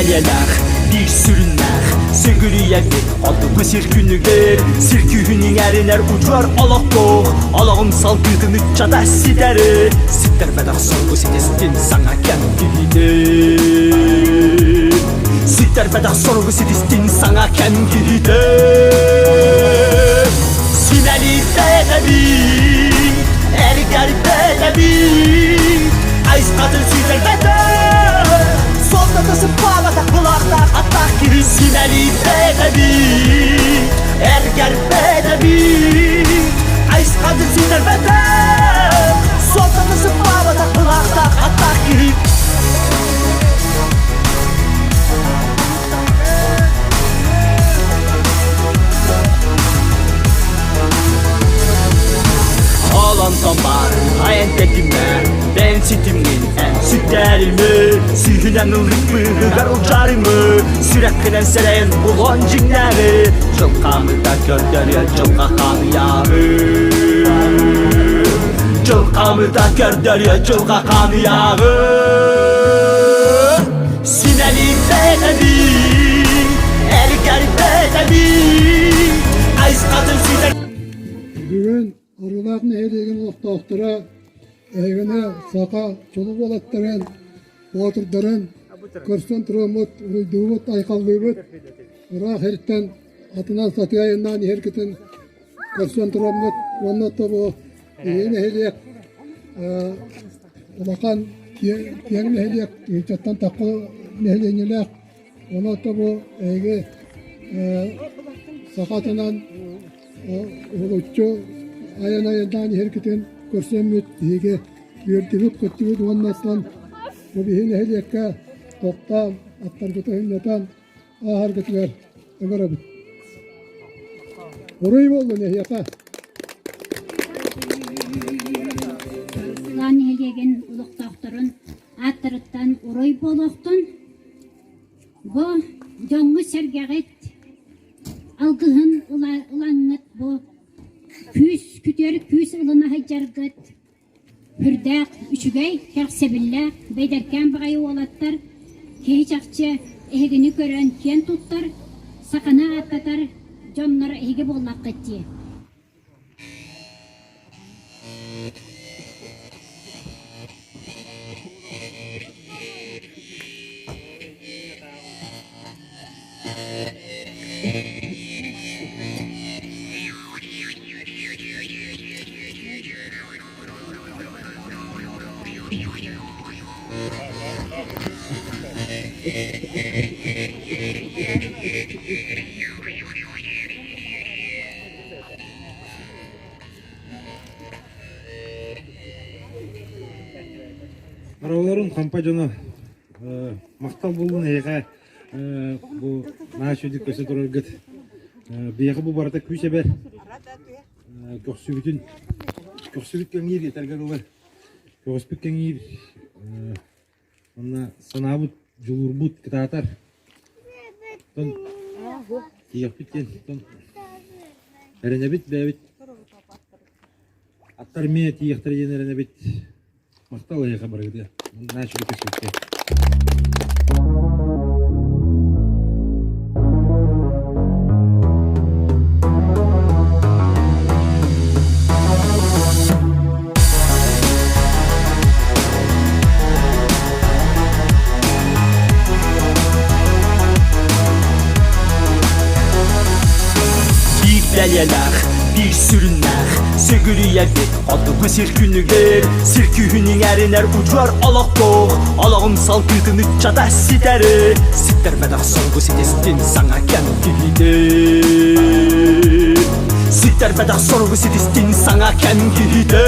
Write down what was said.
бэлиэлээх, биир сүрүннээх, сүгүрүйэбит хотугу сир күнүгэр, сир күүһүн иҥэринэр удьуор олохтоох, олоҕун салгыытын ыччата ситэри, ситтэрбэтэх соругу ситистин саҥа кэм киһитэ. Ситтэрбэтэх соругу ситистин саҥа кэм киһитэ. Симэлийбэтэбит, эргэрбэтэбит, айысхатын сүтэрбэтэх, суолтата сыппаабатах былаахтаах аттаах киһи симэлийбэтэбит, эргэрбэтэбит, айысхатын сүтэрбэтэх, суолтата сыппаабатах былаахтаах аттаах киһи. Ол онтон баар айан тэтимэ Бэйэм ситиммин эн сүтээримэ Сүүһүнэн ыллык быыһыгар улдьаарымы Сүрэххинэн сэрэйэн булуон дьиҥнээҕи Дьыл хаамыта көрдөрүө дьылҕа ханыйааҕы Дьыл хаамыта көрдөрүө дьылҕа ханыйааҕы Симэлийбэтэбит, эргэрбэтэбит, айысхатын сүтэр Бүгүн Арыылаах нэһилиэгин олохтоохторо эһигини саха чулуу уолаттарын, боотурдарын көрсөн тураммыт, уруйдуубут, айхаллыыбыт. Ыраах сиртэн атынан сатыы айаннаан иһэргитин көрсөн тураммыт уонна тобу биһиги нэһилиэк улахан киэҥ нэһилиэк тыһыынчаттан тахха нэһилиэнньэлээх онон тобу эһиги саха атынан уһулуччу айан айаннаан иһэргитин көрсөммүт биһиги үөрдүбүт көттүбүт уонна оттон бу биһи нэһилиэккэ тохтоон аттаргытын сынньатан ааһаргытыгар ыҥырабыт. Уруй буоллун эһиэхэ! Сылаан нэһилиэгин олохтоохторун ааттарыттан уруй буолуохтун. Бу дьоҥҥут-сэргэҕит алгыһын ылаҥҥыт бу күүс күтүөр күүс ылына сылдьаргыт Үрдээх, үчүгэй, кэрэхсэбиллээх, бэйдэркээн баҕайы уолаттар киһи чахчы эһигини көрөн киэн туттар, саханы ааттатар дьоннор эһиги буоллаххыт дии. Араларын хампа дьоно махтал буоллун эһиэхэ бу наһаа үчүгэй көсө тураргыт биһиэхэ бу барыта күүс эбэр Көхсүбүтүн көхсүбүт кэҥиир этэргэ дылы көҕүспүт кэҥиир уонна санаабыт дьулуурбут кытаатар. Оттон тиийиэхпит диэн оттон эрэнэбит бэйэбит аттар эмиэ тиийиэхтэрэ диэн эрэнэбит. Махтал эһиэхэ барыгытыгар. Начали көстүбүттэр. Биир бэлиэлээх, биир сүрүннээх, сүгүрүйэбит хотугу сир күнүгэр, сир күүһүн иҥэринэр удьуор олохтоох, олоҕун салгыытын ыччата ситэри, ситтэрбэтэх соругу ситистин саҥа кэм киһитэ. Ситтэрбэтэх соругу ситистин саҥа кэм киһитэ.